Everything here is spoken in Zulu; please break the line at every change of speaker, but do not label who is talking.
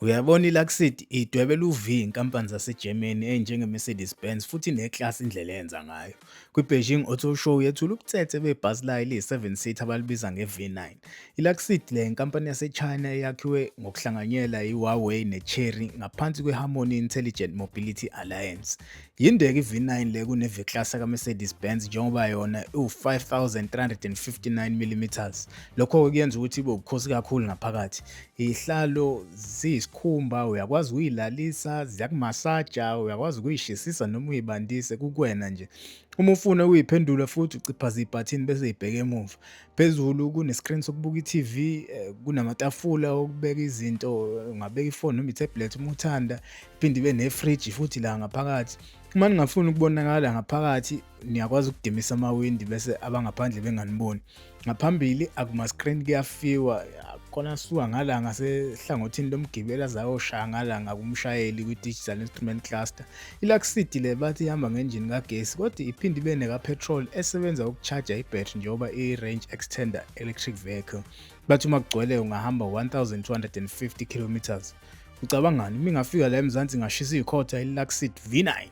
Uyabona i-Luxeed idwebela u-V inkampani zaseGermany ey'njenge-Mercedes-Benz futhi ine-class indlela eyenza ngayo. Kwi-Beijing Auto Show yethula ubutsetse bebhasi layo eliyi-7 seat abalibiza nge-V9. I-Luxeed le inkampani yaseChina eyakhiwe ngokuhlanganyela i-Huawei ne-Chery ngaphansi kwe-Harmony Intelligent Mobility Alliance. Yindeka i-V9 le kune-V-Class yaka-Mercedes-Benz njengoba yona iwu-5359 mm. Lokho-ke kuyenza ukuthi ibe ubukhosi kakhulu ngaphakathi. Iy'hlalo ziyisikhumba, uyakwazi ukuyilalisa, ziyakumasaja, uyakwazi ukuyishisisa noma uyibandise kukuwena nje. Uma ufuna ukuyiphendula futhi uciphaza ibhathini bese ibheke emuva. Phezulu kune-screen sokubuka i-TV, kunamatafula okubeka izinto, ungabeka ifoni noma i-tablet uma uthanda, iphinde ibe nefriji futhi la ngaphakathi. Uma ningafuni ukubonakala ngaphakathi niyakwazi ukudimisa amawindi bese abangaphandle benganiboni. Ngaphambili akuma-screen kuyafiwa khona suka ngala ngasehlangothini lomgibeli aze ayoshaya ngala ngakumshayeli kwi-digital instrument cluster. I-Luxeed le bathi ihamba ngenjini kagesi kodwa iphinde ibe neka-petrol esebenza uku-charge ibhetri njengoba i-range extender electric vehicle. Bathi uma kugcwele ungahamba 1250 kilometers. Ucabangani uma ingafika la eMzansi ingashisa ikhotha i-Luxeed V9?